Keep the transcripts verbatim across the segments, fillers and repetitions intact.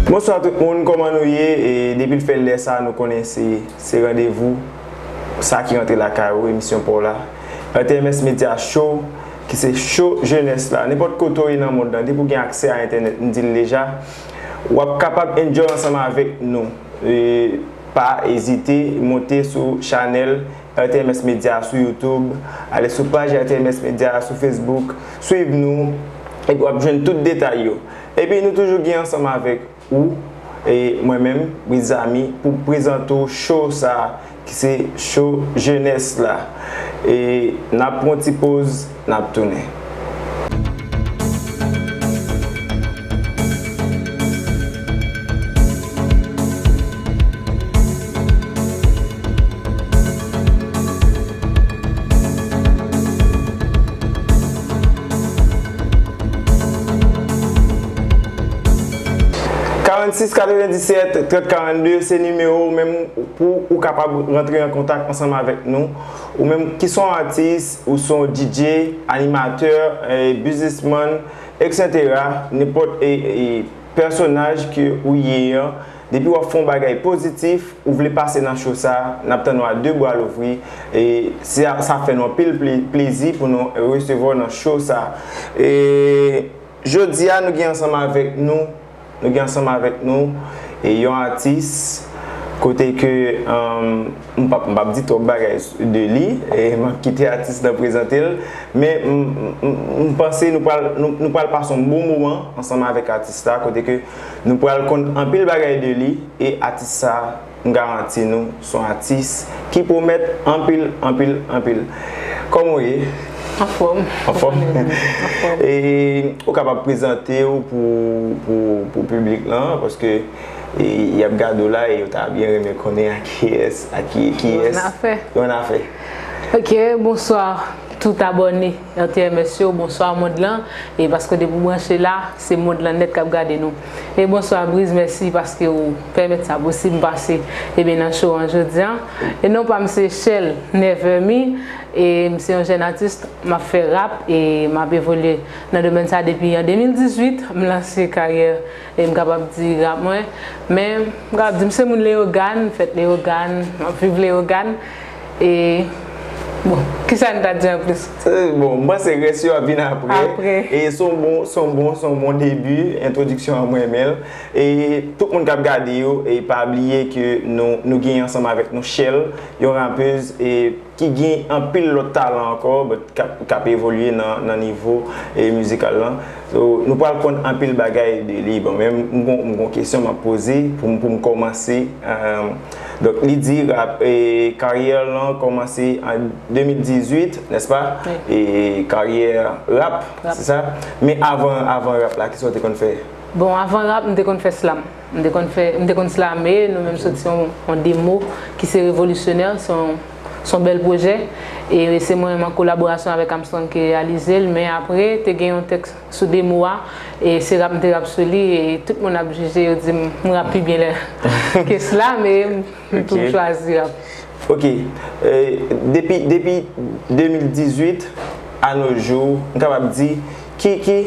Bonswa tout moun, kòman nou ye? E depi l fè lè sa, nou konnen se, se randevou sa ki rantre lakay ou, emisyon pa w la. R T M S Media Show, ki se show jenès la. Nenpòt kote w ye nan mond lan, depi w gen aksè a entènèt, m di l deja, w ap kapab enjoy ansanm avèk nou. E pa ezite, monte sou chanèl R T M S Media sou YouTube, ale sou paj R T M S Media sou Facebook, swiv nou, epi w ap jwenn tout detay yo. Epi nou toujou gen ansanm avèk ou, e mwen menm, Brizami, pou prezante w show sa a, ki se show jenès la. E n ap pran ti poz, n ap tounen. Karannsis katrevenndisèt trant karannde, se nimewo w menm pou ou kapab rantre an kontak ansanm avèk nou. Ou menm ki se yon atis, ou se yon D J, animatè, eh, biznismann, etsetera, nenpòt, eh, eh, pèsonaj ke ou ye an, depi w ap fè yon bagay pozitif, ou vle pase nan show sa, n ap tann ou a de bra louvri. E sa, sa fè nou anpil ple-, plezi pou nou resevwa w nan show sa. E jodi a, nou gen ansanm avèk nou, nou gen ansanm avèk nou, e yon atis, kote ke, um, m p ap, m p ap di twòp bagay de li, e m ap kite atis lan prezante l, men m, m, m, m panse nou pral, nou, nou pral pase yon bon moman ansanm avèk atis la, kote ke nou pral konn anpil bagay de li, e atis sa, m garanti nou, se yon atis ki pwomèt anpil, anpil, anpil. Kòman w ye? Anfòm. Anfòm? Anfòm. E ou kapab prezante w pou, pou, pou piblik lan, paske, e, y ap gade w la e yo ta byen renmen konnen a kiyès, a ki, kiyès. Yon afè. Yon afè. Ok, bonswa tout abòne R T M S yo, bonswa mond lan, e paske depi w branche la, se mond lan nèt k ap gade nou. E bonswa Briz, mèsi paske ou pèmèt sa posib m pase, ebyen, nan show an jodi a. E non pa m se Shell Never Me, e m se yon jèn atis, m ap fè rap, e m ap evolye nan domèn sa depi an de mil dizuit, m lanse karyè, e m kapab di rap mwen, men m kapab di m se moun Leyogàn, m fèt Leyogàn, m ap viv Leyogàn, e, bon, kisa n ta di anplis? Eh, bon, m panse rès yo ap vin apre. Apre. E se yon bon, se yon bon, se yon bon debi, entwodiksyon an mwen renmen l. E tout moun k ap gade yo, e pa bliye ke nou, nou gen ansanm avèk nou Shell, yon rapèz, e ki gen anpil lòt talan ankò, but k ap, k ap evolye nan, nan nivo, e, mizikal lan. So, nou pral konn anpil bagay de li. Bon, men m gon, m gon kesyon m ap poze pou m, pou m kòmanse. Ehm, donk, li di rap, e, karyè lan kòmanse an de mil dizuit, nèspa? Wi. E karyè rap, rap, se sa? Men avan, avan rap la, kisa w te konn fè? Bon, avan rap, m te konn fè slam. M te konn fè, m te konn slame, nou menm soti yon, yon demo ki se Revolisyonè, se yon, se yon bèl pwojè. E se mwen menm an kolaborasyon avèk Armstrong ki reyalize l, men apre, te gen yon tèks sou demo a, e se rap m te rap sou li, e tout moun ap jije, yo di m, m rap pi byen lè ke slam, e m toujou chwazi rap. Ok. E, depi, depi de mil dizuit a nos jours, m kapab di, ki, ki,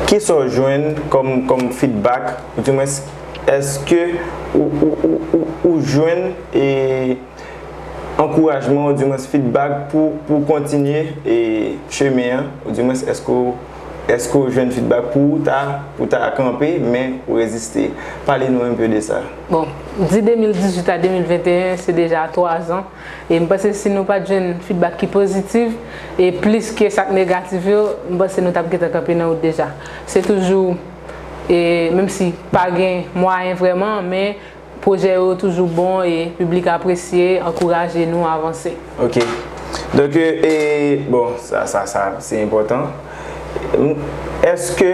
kisa w jwenn kòm, kòm feedback, ou di mwens, èske ou, ou, ou, ou, ou jwenn, e, ankourajman, ou di mwens feedback pou, pou kontinye, e, chemen an, ou di mwens, èske w, èske w jwenn feedback pou w ta, pou w ta kanpe, men ou reziste? Pale nou enpe de sa. Bon, di de mil dizuit a de mil venteyen, se deja twa zan. E m panse si nou pa t jwenn feedback ki pozitif, e plis ke sa k negatif yo, m panse nou t ap gentan kanpe nan wout deja. Se toujou, e menm si pa gen mwayen vrèman, men pwojè yo toujou bon e piblik apresye, ankouraje nou avanse. Ok. Donk, e, bon, sa, sa, sa, se enpòtan. Èske,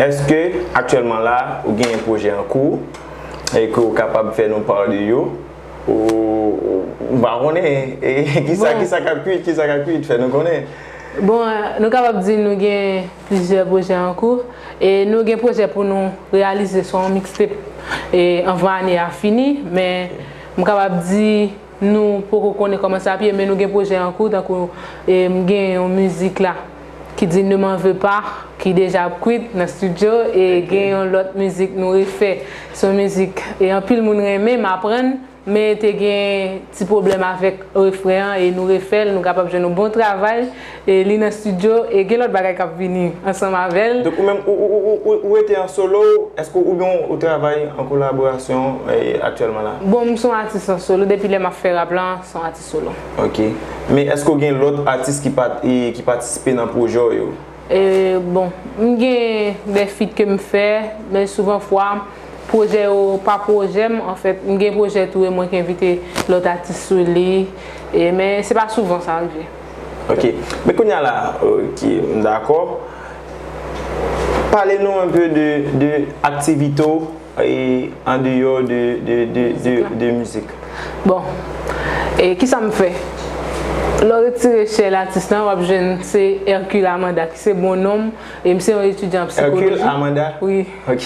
èske aktyèlman la, ou gen pwojè an kou e ke w kapab fè nou pa de yo? Ou, ou, m pa konnen. E, kisa, bon, kisa k ap kwit, kisa k ap kwit, fè nou konnen. Bon, nou kapab di nou gen plizyè pwojè an kou. E nou gen pwojè pou nou reyalize sou yon mixtape, e, anvan ane a fini, men m kapab di nou poko konnen kòman sa ap ye, men nou gen pwojè an kou, tankou, e, m gen yon mizik la ki di Ne m'en veux pas, ki deja ap kwit nan estidyo, e gen yon lòt mizik nou refè. Se yon mizik, e anpil moun renmen, m aprann, men te gen ti pwoblèm avèk refren an, e nou refè l, nou kapab jwenn yon bon travay, e li nan estidyo, e gen lòt bagay k ap vini ansanm avè l. Donk, ou menm, ou, ou, ou, ou, ou rete an solo, èske ou, oubyen ou travay an kolaborasyon, e, aktyèlman la? Bon, m se yon atis an solo, depi lè m ap fè rap la, se yon atis solo. Ok. Men èske w gen lòt atis ki pat-, e, ki patisipe nan pwojè w yo? E, bon, m gen de feat ke m fè, men souvan fwa, pwojè yo pa pwojè m, anfèt, m gen pwojè tou e mwen ki envite lòt atis sou li, e, men se pa souvan sa rive. Ok. Men kounye a la, ok, m dakò. Pale nou un peu de, de aktivite w, e, an deyò de, de, de, de, de mizik. Bon, e kisa m fè? Lè w retire Shell atis lan, w ap jwenn se Hercule Amanda, ki se bon non m, e m se yon etidyan an sikoloji. Hercule Amanda? Wi. Ok.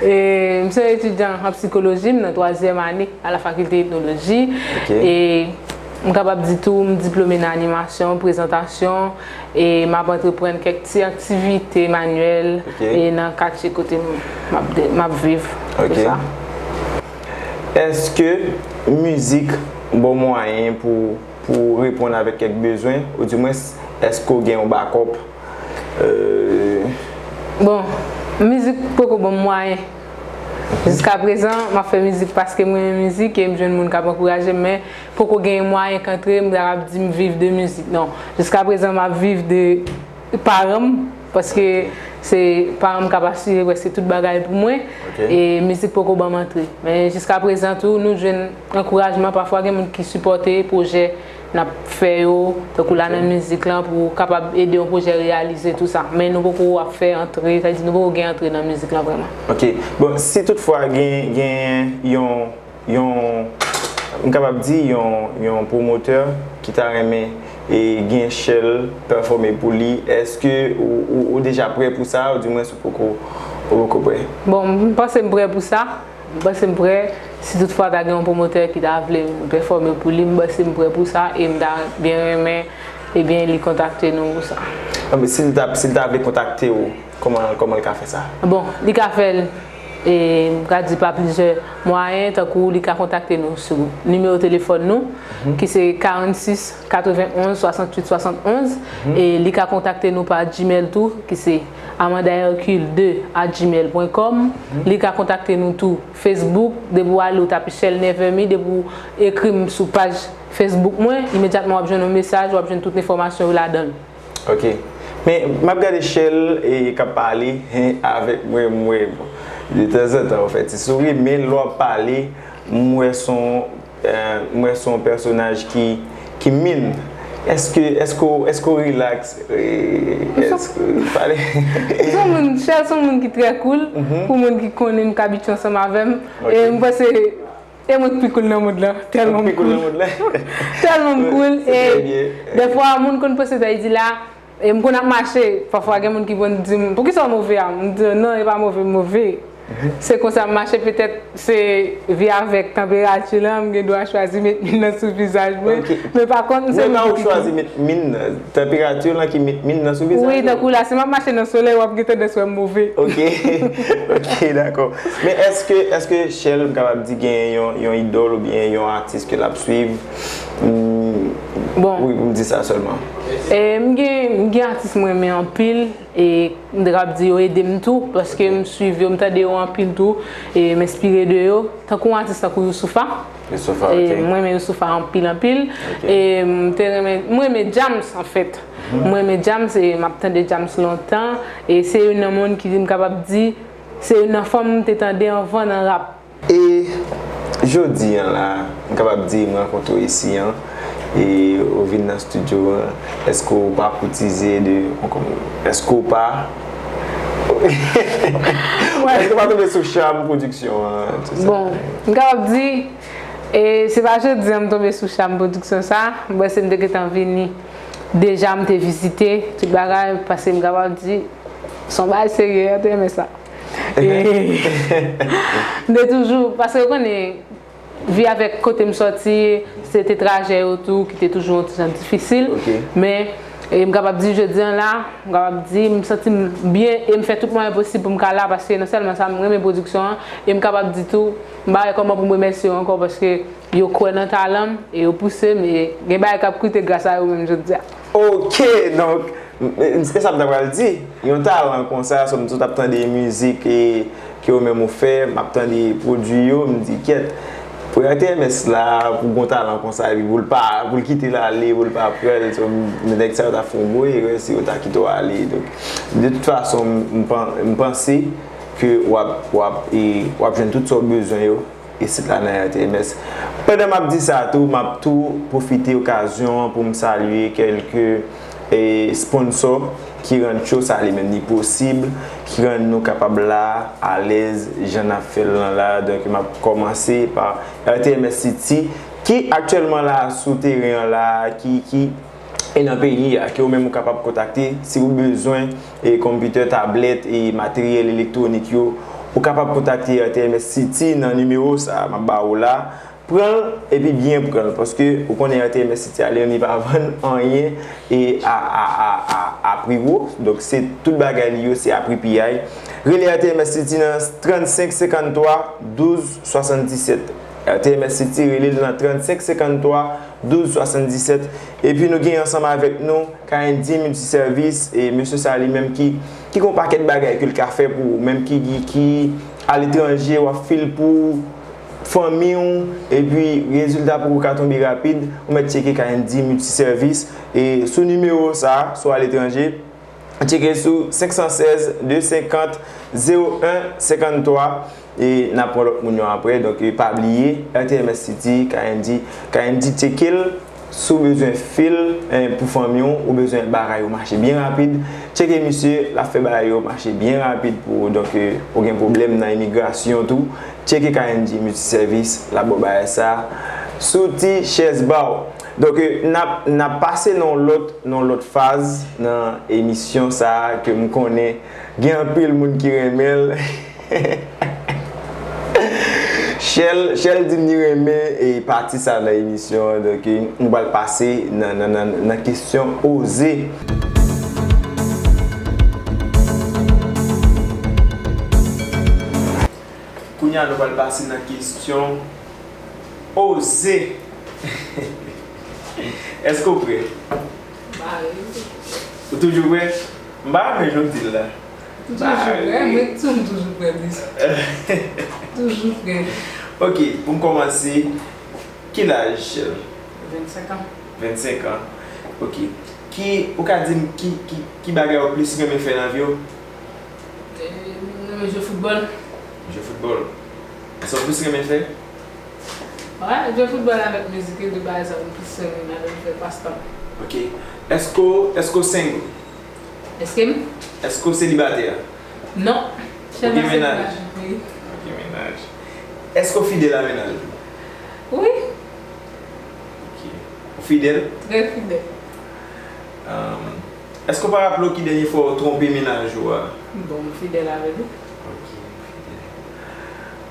E m se yon etidyan an sikoloji, m nan twazyèm ane a la fakilte etnoloji. Ok. E m kapab di tou, m diplome nan animasyon, prezantasyon, e m ap antreprann kèk ti aktivite manyèl, ok, e nan katye kote m, m ap de-, m ap viv, ok, konsa. Èske mizik ba w mwayen pou, pou reponn avèk kèk bezwen, oudimwens, èske w gen yon bakòp? Euh, bon, mizik poko ban m mwayen. Jiskaprezan, m ap fè mizik paske m renmen mizik e m jwenn moun k ap ankouraje m, men poko gen mwayen k antre, m ta kab di m viv de mizik. Non. Jiskaprezan, m ap viv de paran m, paske se paran m k ap asire prèske tout bagay pou mwen. Ok. E mizik poko ban m antre. Men jiskaprezan tou, nou jwenn ankourajman. Pafwa gen moun ki sipòte pwojè n ap fè yo, tankou la nan mizik lan, pou kapab ede yon pwojè reyalize, tou sa. Men nou poko ap fè antre, sa vle di nou poko gen antre nan mizik lan vrèman. Ok. Bon, si toutfwa gen, gen yon, yon, m kapab di yon, yon pwomotè ki ta renmen e gen Shell pèfòme pou li, èske ou, ou, ou deja prè pou sa, oudimwens ou poko, ou poko prè? Bon, m panse m prè pou sa. M panse m prè, si toutfwa ta gen yon pwomotè ki ta vle m pèfòme pou li, m panse m prè pou sa e m ta byen renmen, ebyen, li kontakte nou pou sa. Ah, men si l ta, si l ta vle kontakte w, kòman, kòman l ka fè sa? Bon, li ka fè l, e, m ka di pa plizyè mwayen, tankou li ka kontakte nou sou nimewo telefòn nou, ki se karannsis katrevenn-onz swasanntuit swasannonz, e li ka kontakte nou pa Gmail tou, ki se amanda hercule deux at gmail point com. Li ka kontakte nou tou Facebook, depi w ale ou tape Shell Never Me, depi w ekri m sou paj Facebook mwen, imedyatman w ap jwenn yon mesaj, w ap jwenn tout enfòmasyon yo ladan l. Ok. Men, m ap gade Shell e k ap pale, hen, avèk mwen, mwen, bon, de tanzantan, w fè ti souri, men lè w ap pale, m wè s on, euh, m wè s on pèsonaj ki, ki min. Èske, èske, w- èske w rilaks? E, èske w pale? M se yon moun, Shell se yon moun ki trè cool, pou moun ki konnen m, k abitye ansanm avè m. Ok. E m panse, e mwen k pi cool nan mond lan, tèlman m cool. Ou pi cool nan mond lan? Tèlman m cool. Se trè byen. E dèfwa, moun konn panse sa, e di la, e m konn ap mache, pafwa gen moun ki konn di m, "Poukisa w move a?" M di yo, "Non, e pa move m move. Se konsa m mache, petèt se vi avèk tanperati lan, m gen dwa chwazi met min nan sou vizaj mwen." Ok. Men pa kont, m se yon moun ki chwazi met min nan, tanperati lan ki met min nan sou vizaj ou? Wi, tankou la, si m ap mache nan solèy, w ap gen tandans wè m move. Ok. Ok, dakò. Men èske, èske Shell, m kapab di, gen yon, yon idòl oubyen yon atis ke l ap swiv? Hmm, bon. Wi, pou m di sa sèlman. E, m gen, m gen atis mwen renmen anpil, e m te kab di yo ede m tou, paske m swiv yo, m tande yo anpil tou, e m enspire de yo. Tankou yon atis tankou Youssoupha. Youssoupha, e, ok. Mwen renmen Youssoupha anpil, anpil. Ok. E m te renmen, mwen renmen Jams, anfèt. Mwen renmen Jams, e m ap tande Jams lontan. E se youn nan moun ki m kapab di, se youn nan fanm m te tande anvan nan rap. E jodi a la, m kapab di m rankontre w isi a, e ou vin nan estidyo a, èske w pa koutize de, èske w pa, èske w pa tonbe sou cham pwodiksyon an, tou sa? Bon, m kapab di, e se pa jodi a m tonbe sou cham pwodiksyon sa, m panse m te gentan vini. Deja m te vizite tout bagay, paske m kapab di, se yon bagay serye, yo te renmen sa. E, m te toujou, paske w konnen, vi avèk kote m sòti, se te trajè yo tou ki te toujou yon ti jan difisil. Ok. Men, E m kapab di jodi an la, m kapab di m santi m byen e m fè tout mwayen posib pou m ka la, paske non sèlman sa, m renmen pwodiksyon an, e m kapab di tou, m pa wè kòman pou m remèsye yo ankò, paske yo kwè nan talan m e yo pouse m, e gen bagay k ap koute gras a yo menm jodi a. Ok, donk, e sa m ta pral di. Yon talan konsa, sòm sot ap tande mizik e ke ou menm ou fè, m ap tande pwodui yo, m di, kèt, pou R T M S la, pou gon talan konsa, epi pou l pa, pou l kite l ale, pou l pa pran l, so, nèg sa yo ta fè yon gwo erè si yo ta kite w ale. Donk, de tout fason, m, m pan- m panse ke w ap, w ap, e, w ap jwenn tout sa w bezwen yo isit la nan R T M S. Pandan m ap di sa tou, m ap tou pwofite okazyon an pou m salye kèlke e, sponsò ki rann show sa li menm li posib, ki rann nou kapab la alèz jan n ap fè l lan la. Donk, m ap kòmanse pa R T M S City, ki aktyèlman la sou teren an la, ki, ki e nan peyi a, ke ou menm ou kapab kontakte si ou bezwen e, konpitè, tablèt e materyèl elektwonik yo. Ou kapab kontakte R T M S City nan nimewo sa a m ap ba ou la. Pran l epi byen pran l, paske ou konnen R T M S City a li menm li pa vann anyen e a, a, a, a, a pri wo. Donk, se tout bagay li yo, se a pri piyay. Rele R T M S City nan trannsenk senkanntwa douz swasanndisèt. R T M S City, rele l nan trannsenk senkanntwa douz swasanndisèt. Epi nou gen ansanm avèk nou K N D Multiservice, e mesye sa li menm ki, ki gon pakèt bagay ke l ka fè pou ou, menm ki, ki, ki aletranje, w ap fil pou fanmi w, epi rezilta poko ka tonbe rapid, ou mèt tcheke K N D Multiservice, e sou nimewo sa, si w aletranje, tcheke sou senk san sèz, de senkant, zewo en, senkanntwa, e n ap pran lòt moun yo aprè. Donk, e pa bliye, R T M S City, K N D, K N D tcheke l, si w bezwen fil, e, pou fanmi w, ou bezwen bagay yo mache byen rapid, tcheke misye, l ap fè bagay yo mache byen rapid pou ou. Donk, e, ou gen pwoblèm nan imigrasyon tou, tcheke K N D Multiservice, l ap ba w bagay sa sou ti chèz ba w. Donk, e, n ap, n ap pase nan yon lòt, nan yon lòt faz nan emisyon sa a ke m konnen gen anpil moun ki renmen l. Shell, Shell di m li renmen e pati sa nan emisyon an, donk, e, m pral pase nan, nan, nan, nan kesyon oze. Kounye a, nou pral pase nan kesyon oze. Èske w prè? Ba wi. Ou toujou prè? M pa renmen jan w di l la. M toujou prè, mwen tou m toujou prè, Miss. Toujou prè. Ok, pou m kòmanse, ki laj, Shell? Vennsenk an. Vennsenk an. Ok. Ki, ou ka di m ki, ki, ki bagay ou plis renmen fè nan vi w? E, m renmen jwe foutbòl. Jwe foutbòl. Sa w plis renmen fè? Wi, jwe foutbòl avèk mizik, e de bagay sa yo m plis renmen nan lè m fè pastan. Ok. Èske w, èske w single? Èske m? Èske w selibatè? Non. Ou gen mennaj? Wi. Ou gen mennaj. Èske w fidèl a mennaj ou? Wi. Ok. Ou fidèl? Trè fidèl. Èske w pa raple w ki dènye fwa w twonpe mennaj ou a? Bon, m fidèl avè l wi. Ok, fidèl.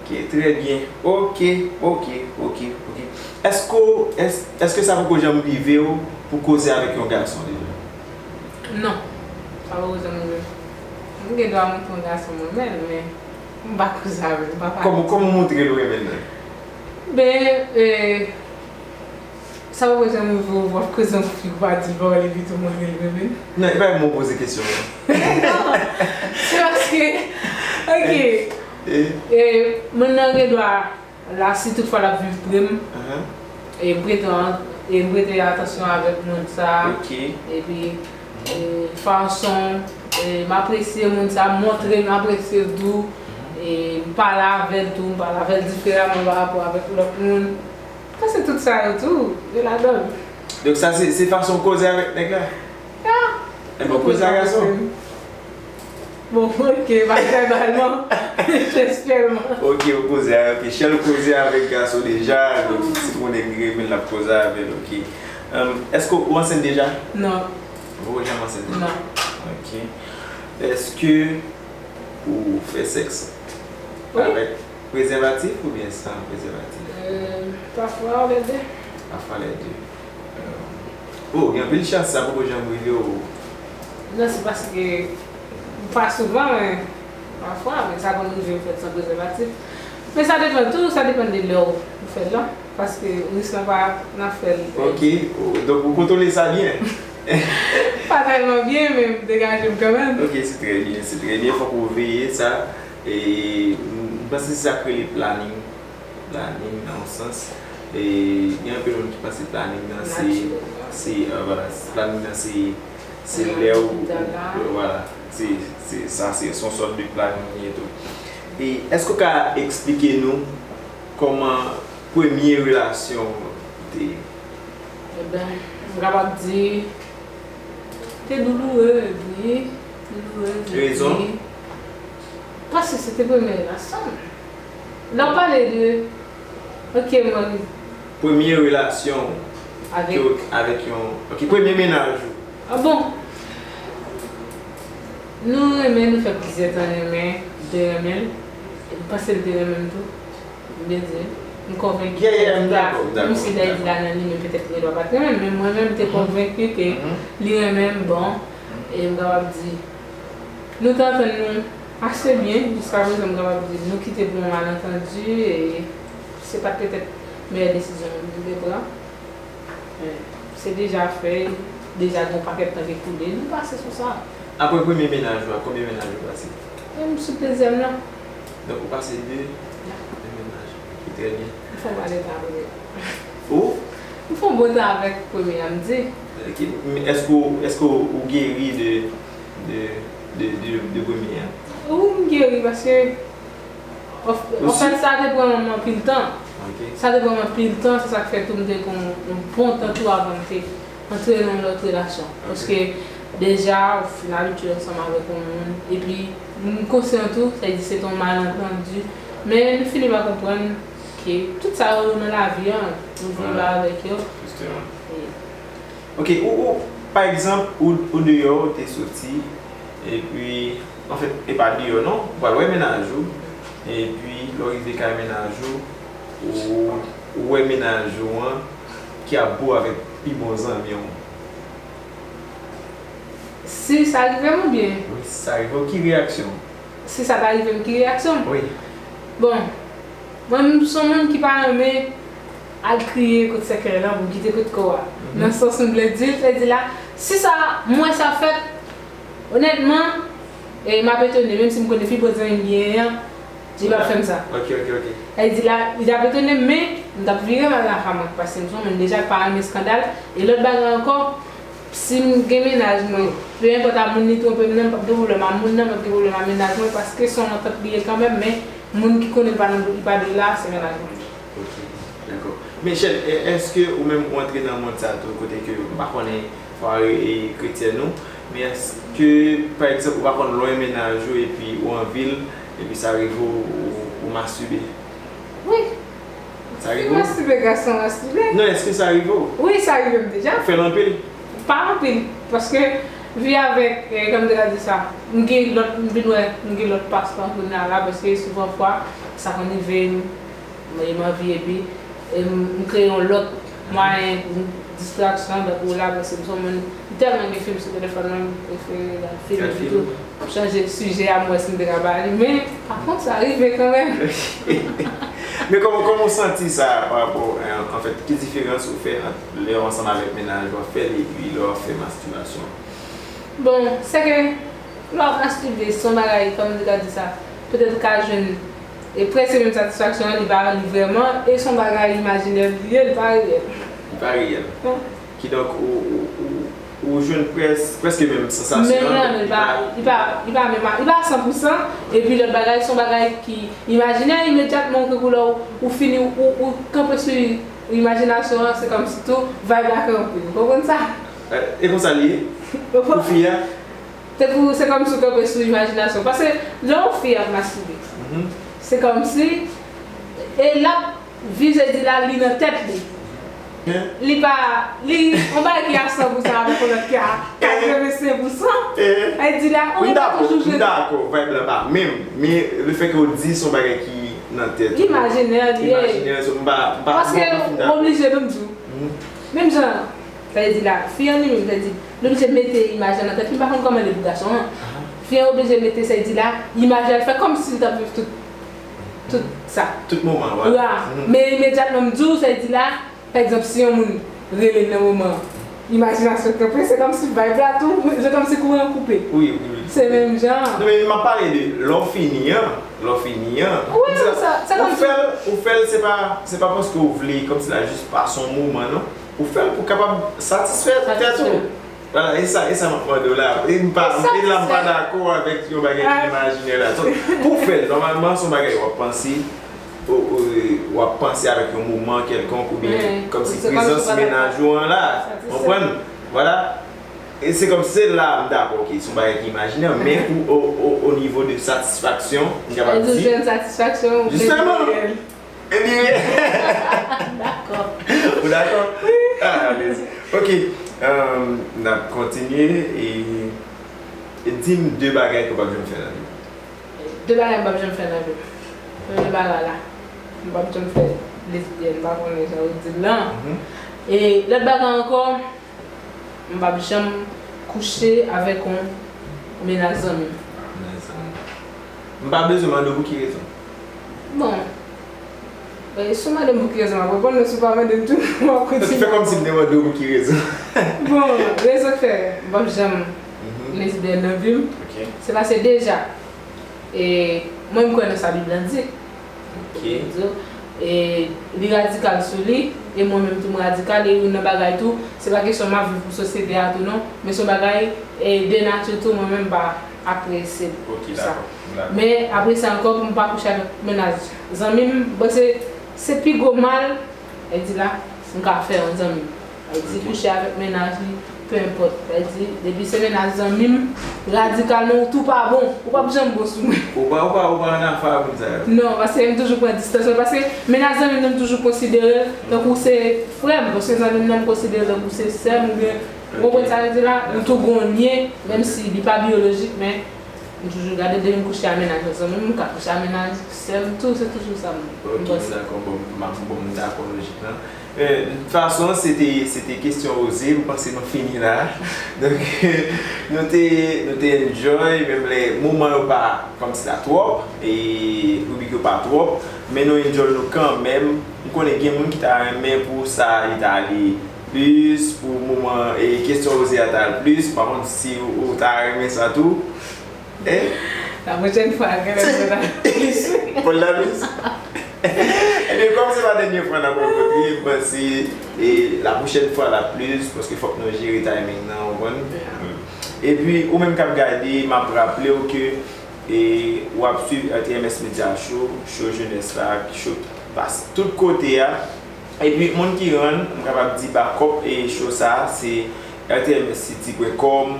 Ok, trè byen. Ok, ok, ok, ok. Èske w, èske sa poko janm rive w pou koze avèk yon gason deja? Non, sa poko janm rive m. M gen dwa montre yon gason mwen renmen l, men m pa koze avè l, m pa pale. Kòman, kòman w montre l ou renmen l? Ben, e, Sa w wè jan m rive w ap koze yon fi ou pa di l pa wè l epi tou montre l renmen l. Non, e pa mwen w poze kesyon an. Non, se paske, ok, e, moun nan gen dwa la si toutfwa l ap viv pre m, e m prete, e m prete atansyon avèk moun sa, epi, e, fason, e, m apresye moun sa, m montre m apresye l tou, e m pale avè l tou, m pale avè l diferaman pa rapò avèk lòt moun. Paske tout sa yo tou, yo ladan l. Donk sa se, se fason w koze avèk nèg la? Ya. Enben, w koze ak gason? Bon, ok, pa vèbalman, jestyèlman. Ok, ou koze, ok. Shell koze avèk gason deja, donk si gon nèg li renmen l, l ap koze avè l, ok. Èske ou ansent deja? Non. Ou poko janm ansent? Non. Ok. Èske ou fè sèks avèk prezèvatif oubyen san prezèvatif? Euh, parfois les deux. Parfois les deux. Euh, Oh, gen anpil chans sa poko janm rive w. Non, se paske pa souvan, men pafwa, men sa konn rive m fè l san prezèvatif. Men sa depann tou, sa depann de lè w fè l lan. Paske risk lan pa nan fè l. Ok, donk ou kontwole sa byen. Pa tèlman byen, men m degaje m kanmenm. Ok, se trè byen, se trè byen. Fòk ou veye sa. E m panse se sa k rele planning. Planning nan yon sans. E gen anpil moun ki panse planning nan se, se, euh, vwala, planning nan se, se lè ou, ou, vwala, se, se, sa se, se yon sòt de planning li ye tou. E èske w ka eksplike nou kòman premye relasyon w te ye? Ebyen, m kapab di, te douloure, wi. Douloure, wi. Rezon? Paske se te premye relasyon m. Lè w pale de, ok, mwen. Premye relasyon w avèk, avèk yon, ok, premye mennaj ou. Ah bon? Nou renmen, nou fè plizyè tan renmen, m te renmen l. M panse l te renmen m tou. M byen di, m konvenki, yeah, yeah, m dakò, m dakò, menm si lè di la nan li menm petèt li dwa pa t renmen m, men mwen menm m te konvenki ke li renmen m, bon, e m kapab di, nou t antann nou ase byen, jiska prezan m kapab di, nou kite pou yon malantandi, e se pa t petèt meyè desizyon nou te pran. Men, se deja fè, deja gen yon pakèt tan ki koule, nou pase sou sa. Apre premye mennaj ou a, konbyen mennaj ou pase? E m sou dezyèm nan. Donk, ou pase de, de mennaj. Ok, trè byen. M fè yon bon tan avèk premye. Ou? M fè yon bon tan avèk premye a, m di. Ok, men èske w, èske w, ou geri de, de, de, de, de premye a? Wi, m geri paske Anf-, anfèt, sa te pran m anpil tan. Ok. Sa te pran m anpil tan, se sa k fè tou m te pran yon bon tan tou avan m te antre nan yon lòt relasyon. Ok. Paske deja, ou fin abitye ansanm avèk yon moun, epi m konsyan tou, sa vle di se te yon malantandi, men nou fini pa konprann ke tout sa yo nan lavi an, nou viv avèk yo. Jisteman. Wi. Ok, ou, ou, pa egzanp, ou, ou deyò, ou te soti, epi, anfèt, e pa deyò non, ou pral wè mennaj ou, epi lè w rive kay mennaj ou, ou, ou wè mennaj ou an ki ap bo avèk pi bon zanmi w. Si sa rive m oubyen? Wi, si sa rive w, ki reyaksyon w? Si sa ta rive m, ki reyaksyon m? Wi. Bon, mwen, m se yon moun ki pa renmen al kriye kot sèkèy lan pou kite kot kò a. Mhm. Nan sans m vle di, vle di la, si sa, m wè sa fèt, onètman, e m ap etone, menm si m konnen pi bon zanmi m genyen an, li p ap fè m sa. Ok, ok, ok. Sa vle di la, li t ap etone m, men m t ap vire m al lakay mwen, paske m se yon moun deja k pa renmen eskandal. E lòt bagay ankò, si m gen mennaj mwen, pe enpòt a moun li twonpe m nan, m p ap gen pwoblèm a moun nan, m p ap gen pwoblèm a mennaj mwen, paske se yon antant li ye kanmenm, men moun ki konnen l pa nan, li pa de la, se mennaj mwen. Ok, dakò. Men Chèn, e, èske ou menm ou antre nan mond sa tou, kote ke m pa konnen fwa e, e kretyèn ou, men èske, pa egzanp, ou pa konn lwen mennaj ou epi ou anvi l, epi sa rive w, ou, ou mastibe? Wi. Sa rive w? Fi mastibe, gason mastibe. Non, èske sa rive w? Wi, sa rive m deja. Ou fè l anpil? Pa anpil, paske vi avèk, eh, kòman m te ka di sa? M gen lòt, m vin wè, m gen lòt pastan kounye a la, paske souvan fwa, sa konn rive m, m, m anvi epi, e m, m kreye yon lòt mwayen pou distraksyon, donk ou la, paske m se yon moun, m tèlman gen fim sou telefòn mwen, m prefere gad fim epi tou. Pou chanje sijè a, m wè si m te ka ba li, men pa kont sa rive kanmenm. Men kòman, kòman w santi sa pa rapò, eh, anfèt, ki diferans ou fè ant lè w ansanm avèk mennaj ou ap fè l epi lè w ap fè mastibasyon? Bon, se ke lè w ap mastibe, se yon bagay, kòman m te ka di sa, petèt ou ka jwenn e prèske menm satisfaksyon an, li pa li vrèman, e se yon bagay imajinè li ye, li pa reyèl. Li pa reyèl. Non. Kidonk, ou, ou, ou, ou jwenn près-, prèske menm sansasyon an, men li pa, li pa, li pa menm, li pa san pou san, epi lòt bagay, se yon bagay ki imajinè, imedyatman, ou, ou, ou fini, ou, ou kanpe sou imajinasyon an, se kòmsi tou vibe la kanpe. Ou konprann sa? Eh, e konsa li ye? Pou fi a? Te pou, se kòmsi ou kanpe sou imajinasyon. Paske lè yon fi ap mastibe, se kòmsi, e l ap viv, se di la, li nan tèt li. Li pa, li, yon bagay ki a san pou san avèk yon lòt ki a katrevensenk pou san. E di la, oh, li pa toujou jwenn. M dakò, vibe la pa menm, men lefètke w di se yon bagay ki nan tèt ou. Imajinè li ye. Imajinè, so m pa, m pa, m pa fin dakò. Paske w oblije, ban m di w. Menm jan, Sa vle di la, fi an li menm, sa vle di, li oblije mete imaj lan nan tèt li, m pa konn kòman li pou gason an. Fi an oblije mete, sa vle di la, imaj la, l fè kòmsi l t ap viv tout, tout sa. Tout moman, wè. Wè. Men imedyatman m di w, sa vle di la, pa egzanp, si yon moun rele l nan moman an, imajinasyon kanpe, se kòmsi vibe la tou, se kòmsi kouran an koupe. Wi, wi, wi. Se menm jan an. Non, men m ap pale de lè w fini an, lè w fini an. Wi, se, se ou kòmsi fè l, ou fè l, se pa, se pa paske w vle, kòmsi la jis pase yon moman, non. Ou fè l pou kapab satisfè tèt ou. Vwala, e sa, e sa m ap mande w la. E m pa, e la m pa dakò avèk yon bagay ki imajinè la. Pou w fè l, nòmalman, se yon bagay w ap panse, w ap panse avèk yon moman kèlkonk oubyen kòmsi prezans mennaj ou an la. Konprann? Vwala. E se kòmsi se la m dakò, ok, se yon bagay ki imajinè, men pou o, o, o nivo de satisfaksyon, m kapab di. Ou jwenn satisfaksyon, ou plezi. Jisteman. Ebyen, dakò. Ou dakò? Wi. Ah, mèsi. Ok, um, n ap kontinye e, e di m de bagay ke w p ap janm fè nan vi w. De bagay m p ap janm fè nan vi m. Premye bagay la, m p ap janm fè lesbyèn, m pa konnen jan yo di l lan. E lòt bagay ankò, m p ap janm kouche avèk yon mennaj zanmi m. Mennaj zanmi. M pa bezwen mande w pou ki rezon. Bon, e, si w mande m pou ki rezon, m ap reponn, men si w pa mande m tou, m ap kontinye. Fè kòmsi m te mande w pou ki rezon. Bon, rezon k fè m p ap janm lesbyèn nan vi m, se paske deja, e, mwen m kwè nan sa Bib lan di. Ok. E li radikal sou li, e mwen menm tou m radikal, e youn nan bagay tou, se pa kesyon m ap viv pou sosyete a tou non, men se yon bagay, e, de nati tou, mwen menm m pa apresye l pou sa. Men apre sa ankò, pou m pa kouche avèk mennaj zanmi m, bon, se, se pi gwo mal, e di la, m ka fè yon zanmi m. Sa vle di kouche avèk mennaj li, pe enpòt. Sa vle di, depi se mennaj zanmi m, radikalman, ou tou pa bon. Ou p ap janm bon sou mwen. Ou pa, ou pa, ou pa nan afa moun sa yo. Non, paske m toujou pran distans mwen. Paske mennaj zanmi m nan, m toujou konsidere l tankou se frè m. Paske zanmi m nan, m konsidere l tankou se sè m oubyen, ou konprann sa m vle di la? Nou tou gon lyen, menm si li pa biyolojik, men m toujou gade depi m kouche a mennaj yon zanmi m, m ka kouche a mennaj sè m tou, se toujou sa m panse. Ok, m dakò, bon, m ap, bon, m dakò lojik lan. E, de tout fason, se te, se te kesyon oze, m panse nou fini la. Donk, nou te, nou te enjoy, menm lè moman yo pa kòmsi la twòp, e ribrik yo pa twòp, men nou enjoy nou kanmenm. M konnen gen moun ki ta renmen pou sa li ta ale plis, pou moman, e kesyon oze a ta al plis, pa kont si ou, ou ta renmen sa tou. Eh? La pwochèn fwa, genlè pou la plis. Pou la plis? Ebyen, kòm se pa dènye fwa n ap rankontre, m panse, e, la pwochèn fwa l ap plis, paske fòk nou jere timing nan, ou konprann? Epi, ou menm k ap gade, m ap raple w ke, e, w ap swiv R T M S Media Show, show jenès la, show ki pase tout kote a. Epi, moun ki rann, m kapab di, bakòp e show sa a, se R T M S City pwen kòm,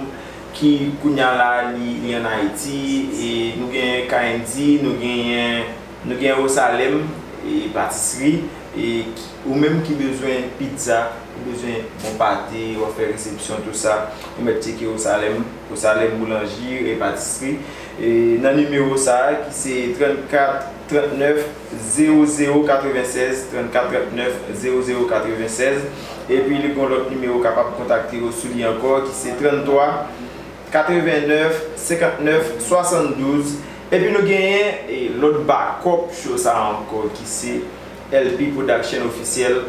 ki kounye a la, li, li ann Ayiti, e nou gen K N D, nou genyen, nou gen Osalem, e patisri, e ki, ou menm ki bezwen pizza, ou bezwen bon pate, w ap fè resepsyon, tou sa, ou mèt tcheke Osalem, Osalem Boulangerie et Patisserie, e nan nimewo sa a, ki se trannkat trannèf zewo zewo katrevennsèz, trannkat trannèf zewo zewo katrevennsèz, epi li gen yon lòt nimewo w kapab kontakte yo sou li ankò, ki se tranntwa katrevennèf senkantnèf swasanndouz, epi nou genyen, e, lòt bakòp show sa a ankò, ki se L P Production Officiel,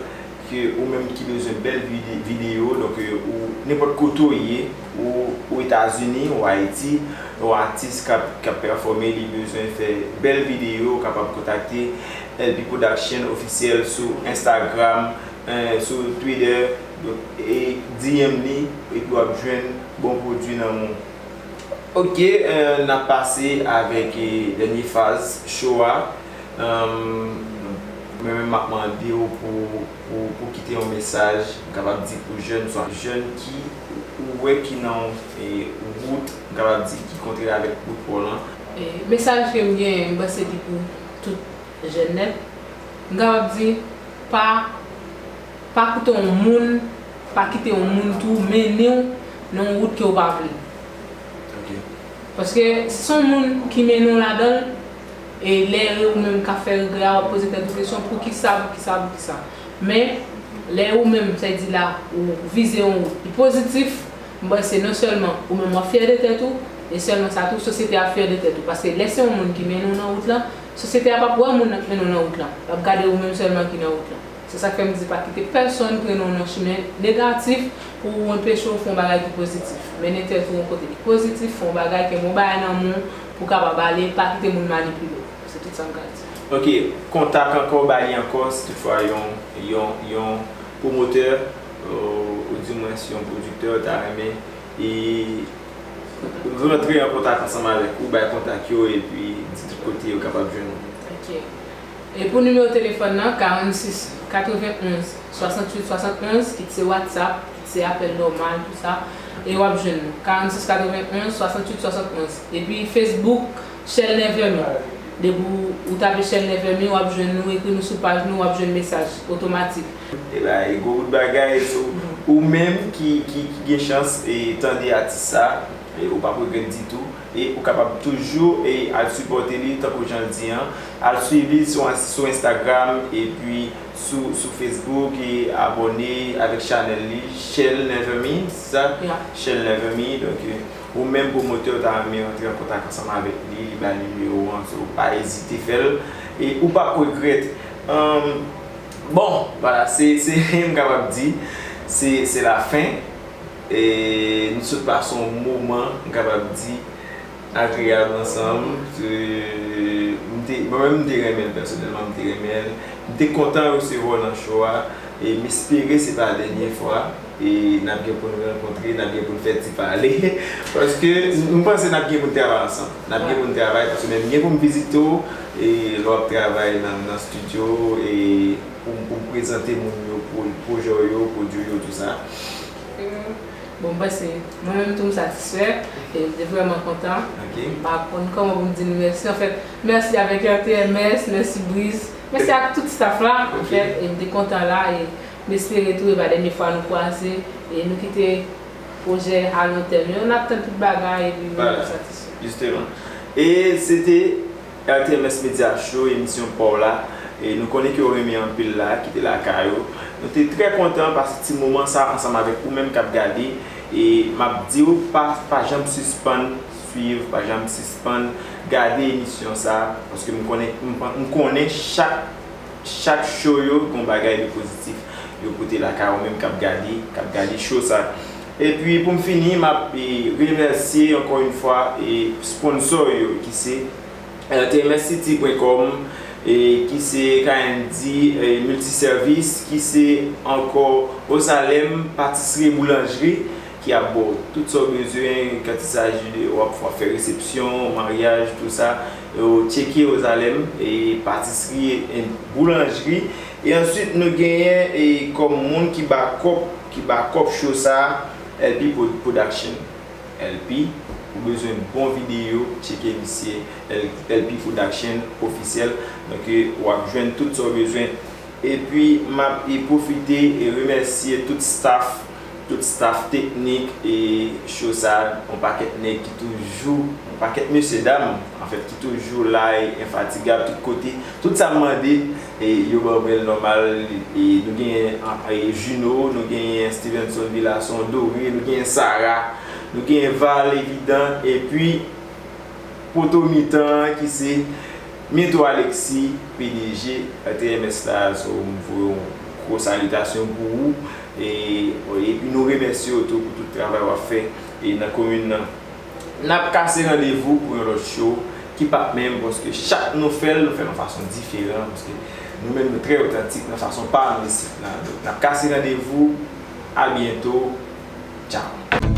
ke ou menm ki bezwen bèl vide-, videyo, donk, e, ou nenpòt kote w ye, ou, ou Etazini, ou Ayiti, ou atis k ap, k ap pèfòme, li bezwen fè bèl videyo, ou kapab kontakte L P Production Officiel sou Instagram, e, sou Twitter, donk, e D M li, epi w ap jwenn bon pwodui nan men w. Ok, e, n ap pase avèk, e, dènye faz show a. E, mwen menm, m ap mande w pou, pou, pou kite yon mesaj, m kapab di pou jèn, swa jèn ki ou wè ki nan, e, wout, m kapab di ki kontre avèk wout pa w lan. E, mesaj ke m genyen, m panse li pou tout jèn nèt. M kapab di, pa, pa koute yon moun, pa kite yon moun tou mennen w nan yon wout ke w pa vle. Ok. Paske si se yon moun ki mennen w ladan l, e lè ou menm k ap fè regrè a, w ap poze tèt ou kesyon, poukisa, poukisa, poukisa? Men, Lè ou menm, sa di la, ou vize yon wout ki pozitif, m panse non sèlman ou menm w ap fyè de tèt ou, e sèlman sa tou, sosyete a ap fyè de tèt ou. Paske lè se yon moun ki mennen w nan wout lan, sosyete a p ap wè moun nan k mennen w nan wout lan. L ap gade ou menm sèlman ki nan wout lan. Se sa k fè m di pa kite pèsonn trennen w nan chimen negatif pou anpeche w fè yon bagay ki pozitif. Mennen tèt ou yon kote ki pozitif, fè yon bagay, kenbe yon bagay nan men w pou w kapab ale, pa kite moun manipile w. Se tout sa m ka di. Ok, kontak ankò, ba li ankò, si toutfwa yon, yon, yon pwomotè, euh, oudimwens yon pwodiktè ta renmen, e rantre an kontak ansanm avèk ou, bay kontak yo, epi di tout kote yo kapab jwenn ou. Ok. E pou nimewo telefòn nan, karannsis katrevenonz swasanntuit swasannonz, kit se WhatsApp, kit se apèl nòmal, tou sa, e w ap jwenn nou. Karannsis katrevenonz swasanntuit swasannonz. Epi Facebook, Shell Never Me. Depi w, ou tape Shell Never Me, w ap jwenn nou, ekri nou sou paj nou, w ap jwenn mesaj otomatik. E ba, e gwo bout bagay, so, ou menm ki, ki, ki gen chans e tande atis sa, e ou p ap regrèt ditou. E ou kapab toujou e al sipòte li, tankou jan l di an. Al swiv li sou, sou Instagram, epi sou, sou Facebook, e abòne avèk chanèl li, Shell Never Me, se sa? Ya. Shell Never Me, donk, e, ou menm pwomotè, ou ta renmen rantre an kontak ansanm avèk li, li ba nimewo an, so, pa ezite fè l, e ou p ap regrèt. Ahn, bon, vwala, se, se, m kapab di, se, se lafen. E nou sot pase yon moman, m kapab di, agreyab ansanm. E, m te, mwen menm, m te renmen l pèsonèlman, m te renmen l. M te kontan resevwa w nan show a. E m espere se pa dènye fwa. E n ap gen pou n rankontre, n ap gen pou n fè ti pale. Paske m panse n ap gen pou n travay ansanm. N ap gen pou n travay, paske menm gen pou m vizite w, e lè w ap travay nan, nan estidyo, e pou m, pou m prezante moun yo, pwo-, pwojè w yo, pwodui w yo, tou sa. Bon, m panse, mwen menm tou m satisfè, e m te vrèman kontan. Ok. M pa konn kòman pou m di nou mèsi. Anfèt, mèsi avèk R T M S, mèsi Briz, mèsi ak tout staff la, anfèt, e m te kontan la, e m espere tou e pa dènye fwa nou kwaze, e nou kite pwojè a lon tèm yo, n ap tann tout bagay, epi nou satisfè. Vwala, jisteman. E se te R T M S Media Show, emisyon pa w la. E nou konnen ke w renmen anpil la, ki te lakay ou. Nou te trè kontan pase ti moman sa ansanm avèk ou menm k ap gade. E m ap di w, pa, pa janm sispann swiv, pa janm sispann gade emisyon sa, paske m konnen, m, m konnen chak, chak show yo gon bagay de pozitif yo pote lakay ou menm k ap gade, k ap gade show sa. Epi pou m fini, m ap, e, remèsye ankò yon fwa, e, sponsò yo ki se R T M S City pwen kòm, e, ki se K N D, e, Multiservice, ki se ankò Ozalem Patisri Boulanjri, ki ap ba w tout sa w bezwen, kantisaji de w ap, w ap fè resepsyon, maryaj, tou sa, e, w tcheke Ozalem, e, Patisri, e, Boulanjri. E answit, nou genyen, e, kòm moun ki bakòp, ki bakòp show sa, L P Pro-, Production. L P, ou bezwen bon videyo, tcheke misye, L-, L P Production ofisyèl. Donk, w ap jwenn tout sa w bezwen. Epi, m ap, e, pwofite e remèsye tout staff, tout staff teknik e show sa, yon pakèt nèg ki toujou, yon pakèt mesye dam, anfèt, ki toujou la e enfatigab tout kote. Tout sa m mande, e yo ban mwen l nòmal. E nou genyen, e, Juno, nou genyen Stevenson Villason, Doré, nou genyen Sarah, nou genyen Val Evident, epi poto mitan an ki se Mito Alexis, P D G R T M S la, so m voye yon gwo salitasyon pou ou, e, epi nou remèsye w tou pou tout travay w ap fè, e, nan komin nan. N ap kase randevou pou yon lòt show ki p ap menm, paske chak nou fè l, nou fè l yon fason diferan, paske nou menm nou trè otantik nan fason pa nou isit la. Donk, n ap kase randevou, a byento, tchaw.